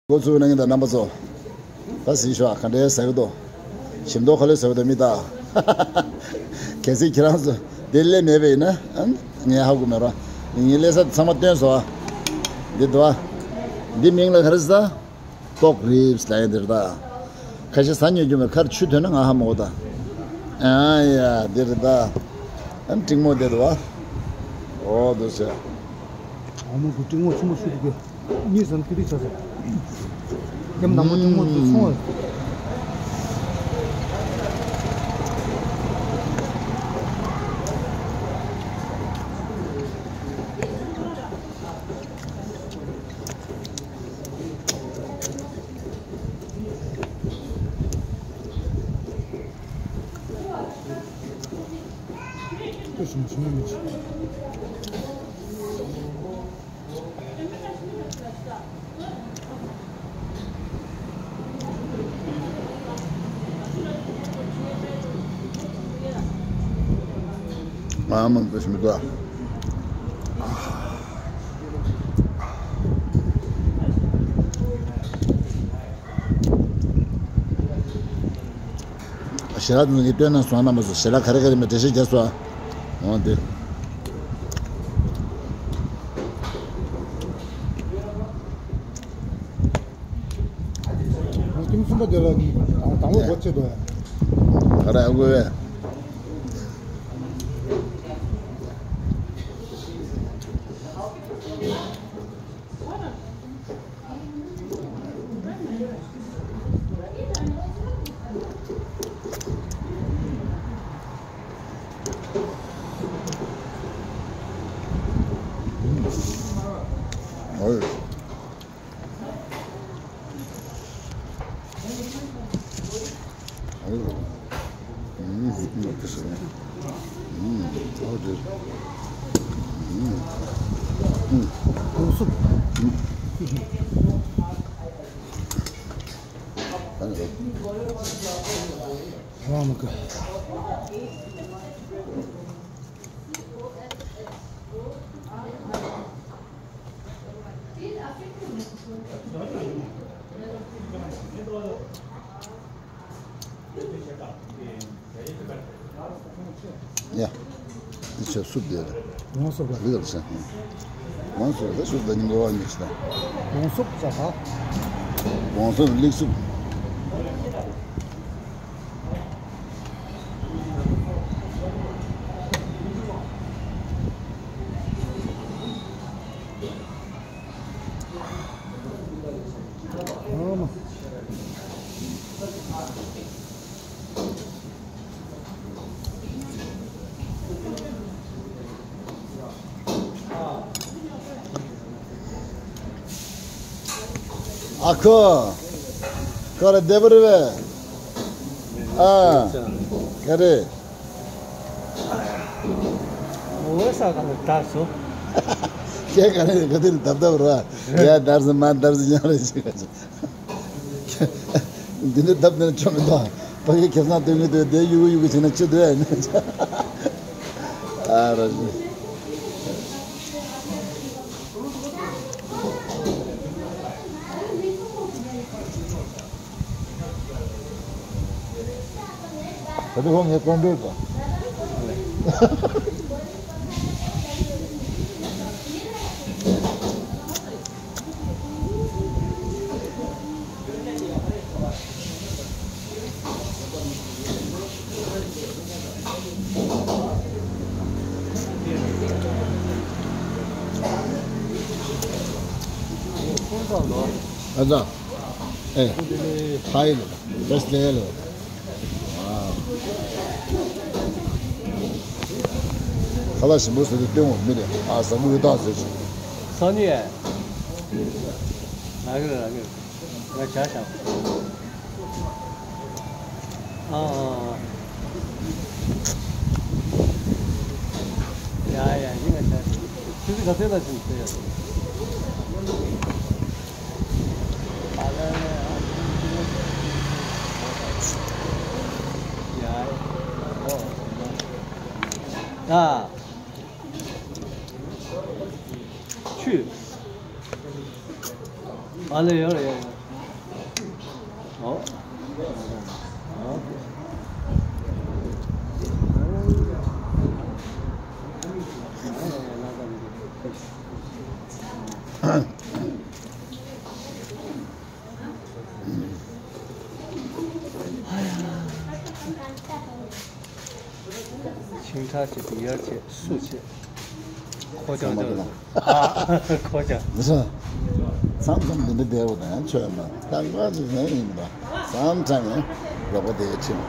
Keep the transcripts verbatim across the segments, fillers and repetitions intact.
འགོ་ཚུགས་གནང་མཁན་དང་རྣམ་པ་ཚོ། ད་གཟིགས་ཤོག་ག་འདྲའི་ཟ་གི་འདུག་ཞིམ་མདོག་ག་ལེར་ཟ་གི་འདུག་མི་ད། གལ་སྲིད་ཁྱེད་རང་ཚོ་དེ་སླེབས་མེད་པ་ཡིན་ན། ཨ། ངས་ཧ་གོ་མེད་ར། ངས་སླེབས་ས་ཚང་མ་སྟོན་སོང་ཨ། འདི་འདུག་ཨ། འདི་མིང་ལ་ག་རེ་ཟེར། པོག་རིབ་སི་ལབ་ཡ་འདི་རེད་ད། ཁ་ཤས་ཟ་མྱོང་རྒྱུ་མེད། ཁར་ཆུ་ཐོན་ན་ང་ཧ་མ་གོ་ད། ཨ་ཡ་འདི་རེད་ད། ཨ་ནི་ཀྲིང་མོ་བསྡད་འདུག་བ། འོ་འདུག་ཟེར། ཨ་མ་གི་ཀྲིང་མོ་ཆུང་མ་ཤུ་དུ་གི། གཉིས་ཟན་ཀི་རི་ཆ་ཟེར། ཀེམ་ནང་མ་ཀྲིང་མོ་འདི་ཆུང་བ། ཨ་མ་འདི་ཞིམ་པོ་འདུག་ཞལ་ལག་འདི་ཚོ་ངས་སྟོན་གནང་སོང་། རྣམ་པ་ཚོ་ཞལ་ལག་ག་རེ་ག་རེ་མེད་འགྲེལ་བཤད་རྒྱག་སོང་། འོ་འདི། ཁྱིམ་གསུམ་པ་དེ་ལ་དང་པོ་སྒོ་ཕྱེ་དོ་ཡ། ག་རེ་ཨ་ཁུ་བས། ཨོ། ཡ། འདི་ཆོས་སུབ་དེ་རེད། གོང་སུབ་ལ། ལི་ལ་ཟེར། གོང་སུབ་ད་ཉིན་གོ་བ་ཉིན་ཆི་ད། གོང་སུབ་ཟ་ད། གོང་སུབ་ལིག་སུབ། ཨ་ཁུ། ཁོ་ར་བདེ་པོ་རེད་པས། ཨ། ག་རེ། འོ་ས་ག་ལ་བཏབ་སོང་། ཁྱེད་ག་རེ་ག་དེ་ལ་བཏབ་བཏབ་ར། ཡ་བརྡར་སོང་མ་བརྡར་སོང་ཡང་རེ་ཞིག་འདི་འདྲ་བཏབ་ནས་ཆོ་མི་འདུག་ཕ་གི་ཁེ་བཟང་སྟོན་གི་འདུག་དེ་གཡུག་གཡུག་གི་བྱས་ན་ཅི་འདུག་ཨ། ཨ་ར་ཞིག་ད་དེ་ཁོ་ངའི་ཀོང་པོའི་པ། ཨ་ཙང་། ཨེ། ཧའི་ལོ། བེ་སི་ལེ་ལོ། ཁ་ལག་ཞིམ་པོ་ཟེར་དུས་སྟོན་འོང་མི་རེད། ཨ་ཟ་མོ་ཡོད་ད་ཟེར་ཞིག་ས་ནི་ཡ། ར་གི་ར་གི། ང་ཇ་ཞག་ཨ་ཨ་ཨ། ཡ་ཡ་ཡིན་ང་ཇ་ཞག་ཆུ་ཚོད་ག་ཚོད་ལ་ཕྱིན་ཚེ་ཡ། ཡ། ཨ། ཆུ། ཨ་ལེ་ཡོད་རེད། ཆིང་ཁྲ་བྱེད། དུ་ཡར་བྱེད། སུ་བྱེད། ཁོ་ཅང་ཅང་། ཨ། ཁོ་ཅང་། མི་སོང་། མཚམས་མཚམས་འདི་འདྲ་བསྡད་པ་དང་ཆོས་མ་རྟག་པ་ཅིག་ནས་ཡིན་པ། མཚམས་མཚམས་ཡང་རོགས་པ་དེའི་ཁྲིམས།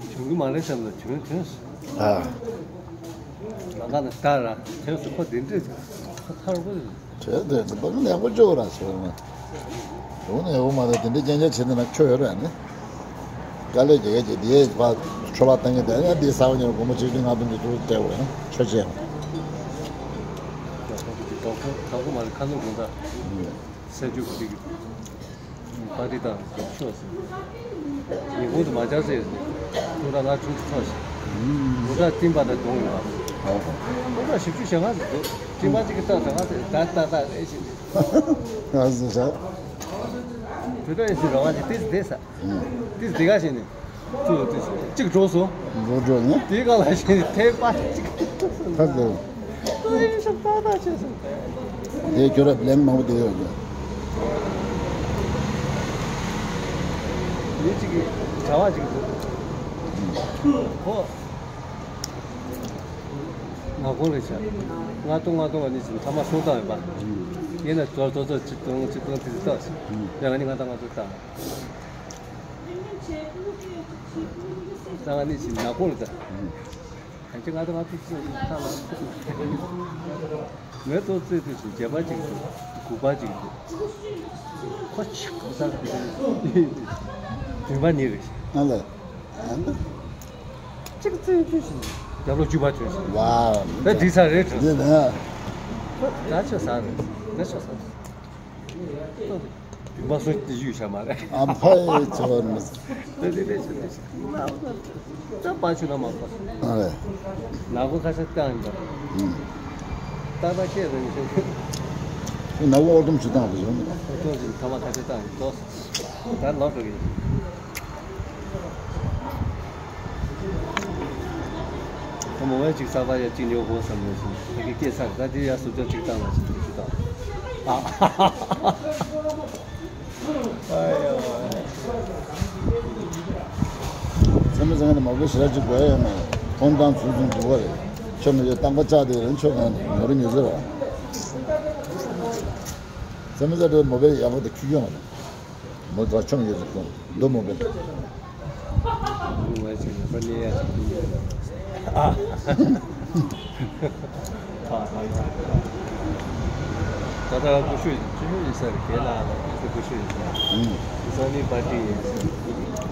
བྱུང་གི་མ་རེད་བསམ་ལ་བྱུང་ཐོན་སོང་། ཨ། ལམ་ཁ་ན་ལྟ་ར་ཐོན་སོང་། ཁོ་འདི་འདྲས་ཁོ་ཐར་པོ་རེད། བྲལ་ཏེ་འདི་པ་ནི་ཡག་པོ་བཅོས་ར་ཟེར་བ། འོ་ན་ཡག་པོ་མ་རེད། དེ་འདྲའི་རྐྱང་རྐྱང་བྱེད་འདི་ན་ཆོ་ཡོད་ར་ནི། དཀའ་ལས་རྒྱག་གི་དེའི་བ་འཕྲོ་བརླག་བཏང་གི་དེ་ཡང་དེའི་ས་བ་ཉེར་སྒོར་མོ་ཆིག་ཁྲི་ལྔ་སྟོང་གི་ཐུག་སྤྲད་དགོས་ན་ཆོ་ཆེ། དགོས་མ་རེད། ཁ་ལོ་དགོང་དག་སེ་ཇུ་གི་པར་ཏི་དང་ཆོག་ཟེར། ཉིན་གུང་དུ་མ་བཅར་ཟེར། ཁོང་ད་ང་ཆུང་དུ་ཐོག་ཞིག་ཁོང་ད་ཏིན་པ་དང་གདོང་ཡོད་པ། ཁོང་ད་ཞིབ་འཇུག་བྱ་ང་ཟེར་འདུག་ཏིན་པ་གཅིག་གི་ལྟ་ཟེར་ང་ཟེར། ད་ལྟ་ལྟ་ཨེ་ཞིག་ང་ཟེར་ས། དུས་ད་ཨེ་ཞིག་ར་བ་ཞིག་ཏིས་བསྡད་ས། ཏིས་བསྡད་ག་ཞིག་ནི། ཅུ་ལ་ཏིས་གཅིག་འགྲོ་སོང་། འགྲོ་འགྲོ་ནི། དེའི་སྒང་ལ་ཞིག་ཐེ་པ་གཅིག་ད་ཟེར། ཨེ་ཞིག་ཏག་ཏག་བྱས་སོང་། དེ་ཁྱོད་ར་ལན་མང་པོ་དེ་ཡོད་ཀྱང་། མི་གཅིག་གིས་བྱ་བ་གཅིག་འདུག་ཁོ། ང་ཁོང་རེད་བྱ། ལྔ་སྟོང་ལྔ་སྟོང་བ་ནི་ཚང་མ་སོང་བཏང་ཡོད་པ། ཡིན་ན་ཙོར་ཙོར་ཙོར་ཆིག་སྟོང་ཆིག་སྟོང་དེ་ཚོ་བཏང་ཟིན། ཡང་ང་ནི་ལྔ་སྟོང་ལྔ་སྟོང་བཏང་། ད་ང་ནི་ཚིག་ནག་པོ་རེད་ད། གང་ཅི་ང་ཚོ་ང་ཚོ་ཚོ་ཚོ་ཁ་ལ། ངའི་ཏོག་ཙེ་དུ་ཞིག་བརྒྱད་པ་གཅིག་འདུག་དགུ་པ་གཅིག་འདུག་ཁོ་ཆིག་ཁོ་ས་བདུན་པ་གཉིས་རེད། ཨ་ལ། ཨ་ལ། གཅིག་ཙེ་དུ་ཞིག་རྒྱབ་ལོགས་བཅུ་པ་ཐོན་ཞིག་ཝའོ། ད་འདི་ས་རེད་འདི་ན། ཁོ་ད་ཆ་ས་རེད། ད་ཆ་ས་རེད། བདུན་པ་སོ་གཅིག་ཡུལ་བྱ་མ་རེད། ཨ་ཕའི་ཚོར་མི། དེ་དེ་དེ་དེ་ད་པ་ཆུ་ན་མ་པ། ཨ་རེད། ནག་པོ་ཁ་ཤས་བཏང་ཡིན་པ། ཨུམ། ཏག་ཏག་ཁྱེད་རང་ཤེས། ནག་པོ་ཨོ་དོམ་ཆུ་བཏང་བ་ཡོང་། ཨོ་དོམ་ཆུ་ཐ་མ་ཁ་ཤས་བཏང་ཡིན་ཏོ། ད་ལོག་འགྲོ་གི་ཡིན། ད་མོ་བས་ཅིག་ས་པ་ཡ་ཅིག་ཉོ་དགོས་བསམ་ནས་ཞིག་ད་གི་སྐད་ཆ་ད་དེ་ཡ་སུབ་ཅག་ཅིག་བཏང་ལ་ཞིག་དེ་ཞུ་དང་། ཨ། ཨ་ཡ། ཚེ་མི་ཚེ་ང་ནི་མ་གོ་ཞེ་དྲག་ཅིག་དགོས་ཡ་ཡོད་མ་རེད། ཁོང་ཏང་ཚུལ་ཚུལ་འདུག་པ་རེད། ཆོ་མི་ཡོད་བཏང་པ་ལྕགས་དེ་རང་ཆོ་གང་ནས་ཉོ་རུ་ཉོ་ཟེར་བ། ཚེ་མི་ཚེ་དེ་མོ་བས་ཡག་པོ་དེ་ཁྱུག་ཡོང་བ་རེད། མོ་ད་ཆོ་མི་ཡོད་ཟེར་ཁོང་འདུག་མོ་བས། ཨ། ད་ལྟ་ཀུ་ཤུ་ཅི་ཤུ་ཡིན་ས་རེད། ཁྱེད་ལ་ཀུ་ཤུ་ཡིན་ས་རེད། ཨུམ། ས་ནི་པ་ཏི་ཡིན་ས་རེད། ཨ་ཡ།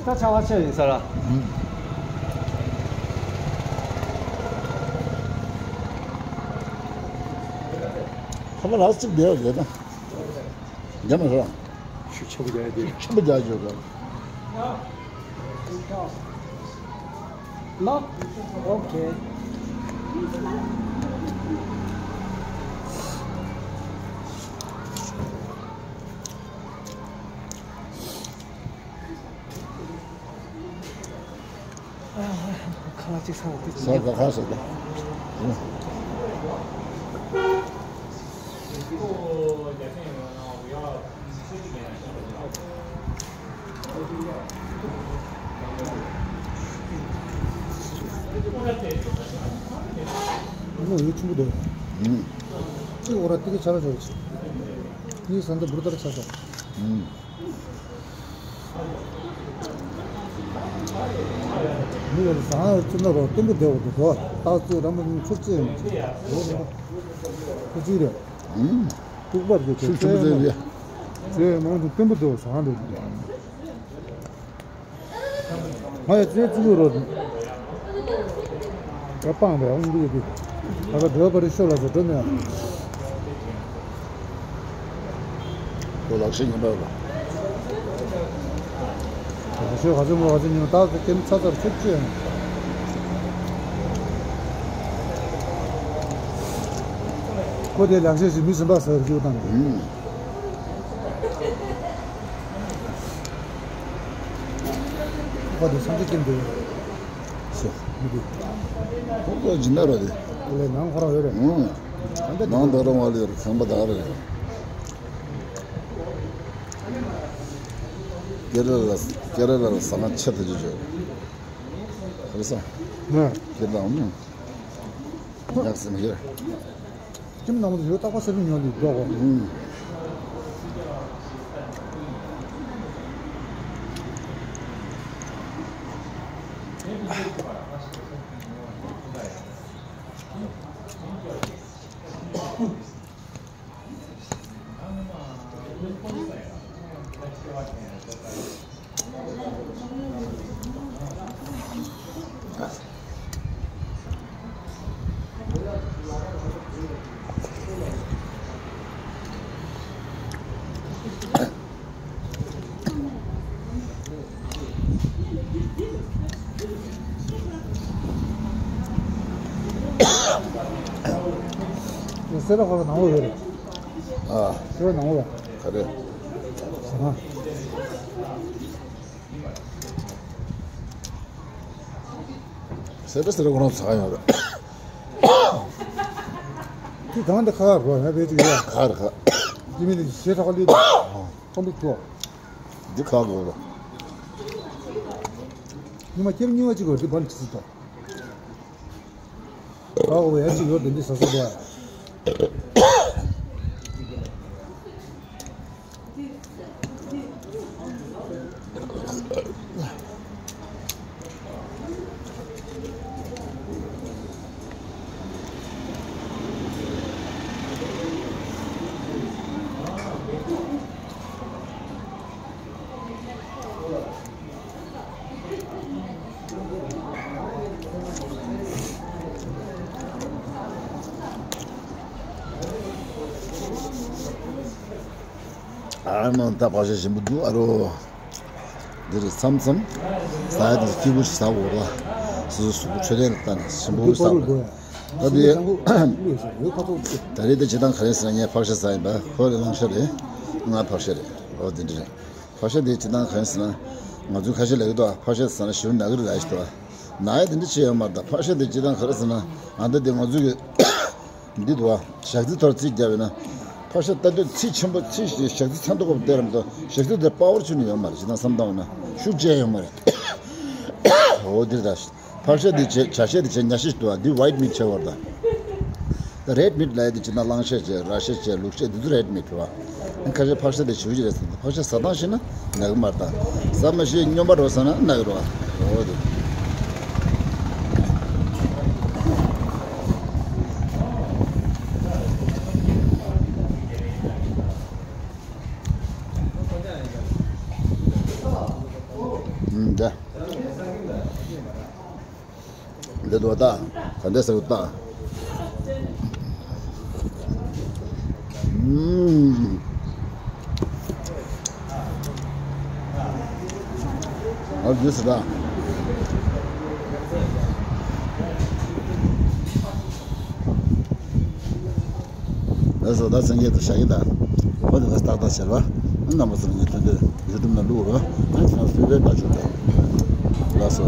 ད་ཆ་བ་ཆེ་ཡིན་ས་ར། ཨུམ། ཁ་མ་ལགས་གཅིག་བསྡད་ཡོད་རེད་ད། རྒྱ་མ་ར། ཤུགས་ཆེན་པོ་རྒྱག་ཡ་དེ། ཤུགས་ཆེན་པོ་རྒྱག་ཡ་ཡོད་རེད། ལོ། ཨོ་ཁེ། ཁ་ལག་ཅིག་ཚང་བ་དེ་ས་ག་ཁ་ཟེར་ད། ཨ་ནི་ཡུལ་ཆེན་པོ་འདུག་ཨུམ། ཅིག་འོ་ར་ཏི་ཀི་ཆ་ལ་འཇོག་ཅིག་ཡིན་ས་འདི་འབུར་ལྟར་ཆ་ས། ཨུམ། མི་ཡར་བཟང་ཡར་བཙུགས་ན་རོ་བརྟན་པོ་བསྡད་འོ་དུ་དོ། ཏག་ཙིག་རམ་པ་ཆུ་ཙིག་ཡང་ཁུ་ཙིག་རེད། ཨུམ། ལྐུགས་པར་གྱི་ཆུ་ཆུ་ཙིག་རེད། ཙིག་མང་དུ་བརྟན་པོ་བསྡད་འོ་བཟང་རེད། ང་ཡི་ཙེ་ཙི་རོ། ད་སྤང་བའི་ཨང་ཀི་དེ། ད་ལྟ་འགྲོ་བ་རི་ཤོ་ལ་ཟེར་འགྲོ་ནས། ཁོ་ལག་ཤེས་ཉན་པ་ལ། ད་ ཞོ་ག་ཚོད་མོ་ག་ཚོད་ཉོ་ད་ཀེམ་ཚ་ཚར་ཚུགས་ཆེ། ཁོ་དེ་ལག་ཤེས་ཤིག་མི་སུམ་པ་ཟེར་རྒྱུ་དང་། ཨུམ། ཁོ་དེ་སངས་རྒྱས་ཀེམ་དེ། ཤོ། མི་དེ། ཁོ་ཁོ་སྦྱིན་བདག་རེད། ཁོ་ལས་ནང་ཁོ་རང་ཡོད་རེད། ཨུམ། ནང་ད་རུང་བ་ལས་རུ་ཁང་པ་དག་རེད། ཀེ་ར་ལ་ཀེ་ར་ལ་ཟ་ཁང་ཆེ་ཐག་ཆོད་ཆོད་རེད་ས། ནས། ཀེ་ར་ལ་ཨང་། ཡག་སེམས་ཡོད། ཁྱིམ་ནང་དུ་ཡོད་རྟག་པ་སེ་རིང་ཉོ་ནས་འགྲོ་དགོས། ཨང་། སེ་ར་ཁོ་ལ་ནང་ལོགས་ཡོད་རེད། ཨ། སེ་ར་ནང་ལོགས་ལ། ག་རེ། ཟ་ཁང་། སེ་ར་སེ་ར་ཁོ་རང་ཟ་ཁང་ཡོད་རེད། དེ་གང་དེ་ཁ་ཁ་རོ་ཡ་བེད་ཅིག་ཡ། ཁ་རེ་ཁ། དེ་མི་དེ་ཞེ་དྲག་ལི། ཁོང་དུ་ཐོག་འདི་ཁ་གོ་ལ། ཉི་མ་ཁྱེར་ཉི་མ་གཅིག་གོ་འདི་བར་ཅི་སི་ཏོ། ཁ་གོ་ཡ་གཅིག་ཡོད་འདི་འདི་ཟ་ཟ་གོ་ཡ། ཨ་མ་ད་བག་ཆགས་ཞིམ་པོ་འདུག་ཨ་རོ། འདི་རེད་མཚམས་མཚམས་ཟ་ཡ་དེ་སྐྱིད་པོ་ཞིག་ཟ་འོ་ར། སོ་སོ་གཟུགས་པོ་འཕྲོད་བསྟེན་ལ་བལྟ་ནས་ཞིམ་པོ་ཟ་འོ་ར། ད་དེ། ད་རེས་དེ་ཇི་ལྟར་ག་རེ་ཟེར་ན་ངས་ཕག་ཤ་ཟ་ཡིན་པ་ཁོ་ལས་གླང་ཤ་རེད། ང་ཕག་ཤ་རེད། འོ་དེ་འདྲ་རེད། ཕག་ཤ་དེ་ཇི་ལྟར་ག་རེ་ཟེར་ན། ང་ཚོའི་ཁ་ཤས་ལབ་ཀྱི་འདུག་ཕག་ཤ་ཟ་ན་ཞེ་པོ་ན་གི་རེད་ལབ་ཞིག་འདུག་ན་ཡ་དེ་འདྲ་ཅི་ཡོད་མ་རེད། ད་ཕག་ཤ་དེ་ཇི་ལྟར་ག་རེ་ཟེར་ན། ཨ་ད་དེ་ང་ཚོའི་གི་འདི་འདུག་བ། ཞག་རྩི་ཐོར་རྩི་བརྒྱབ་ཡོད་ན། ཕག་ཤ་ལྟ་དུས་རྩི་ཆེན་པོ་རྩི་ཞག་རྩི་ཚ་མདོག་གོ་བསྡད་རམ་དང་ཞག་རྩི་དེ་པ་ཝར་ཆུ་ནི་ཡོད་མ་རེད། ཇི་ལྟར་བསམ་བཏང་བ་ན་ཤུགས་ཆེ་ཡོད་མ་རེད། འོ་འདིར་ད་ཕག་ཤ་འདི་བྱས་བྱ་ཤ་འདི་བྱས་ཉ་ཤ་ཞིག་འདུག་བ། འདི་ཝའིཊ་མིཊ་ཆེ་བར་ད། ད་རེཌ་མིཊ་ལ་ཡ་འདི་ཇི་ལྟར་གླང་ཤ་བྱས་ར་ཤ་བྱས་ལུག་ཤ་འདི་ཚོ་རེཌ་མིཊ་རེད་བ། ཁ་ཤས་ཕག་ཤ་དེ་ཞུ་རྒྱུ་རེད་ཟེར། ཕག་ཤ་ཟ་སྟངས་ཤེས་ན་ན་གི་མ་རེད། ཟ་མ་ཤེས་སྨྱོན་པ་རོ་ཟ་ན་ན་གི་རོ། འོ་དེ། ཨུམ། འདི་འདུག་ད། ག་འདྲ་ཟེར་ད། ཨུམ། ཨ་འདི་ཟེར་ད། ལགས་སོ། ད་སེང་གེ་དང་ཞྭ་གི་ད། ཨོ་དེ་ལ་ཏག་ཏག་བྱས་པ། རྣམ་པ་ཚོ་ལ་ངས་ཐུགས་འདོད་ཡུ་ཊུབ་ནང་བླུགས་རོགས། ཨ་ཁྱེད་རང་ཚོས་དཔེ་ལྟ་ཆོག་ད། ལགས་སོ།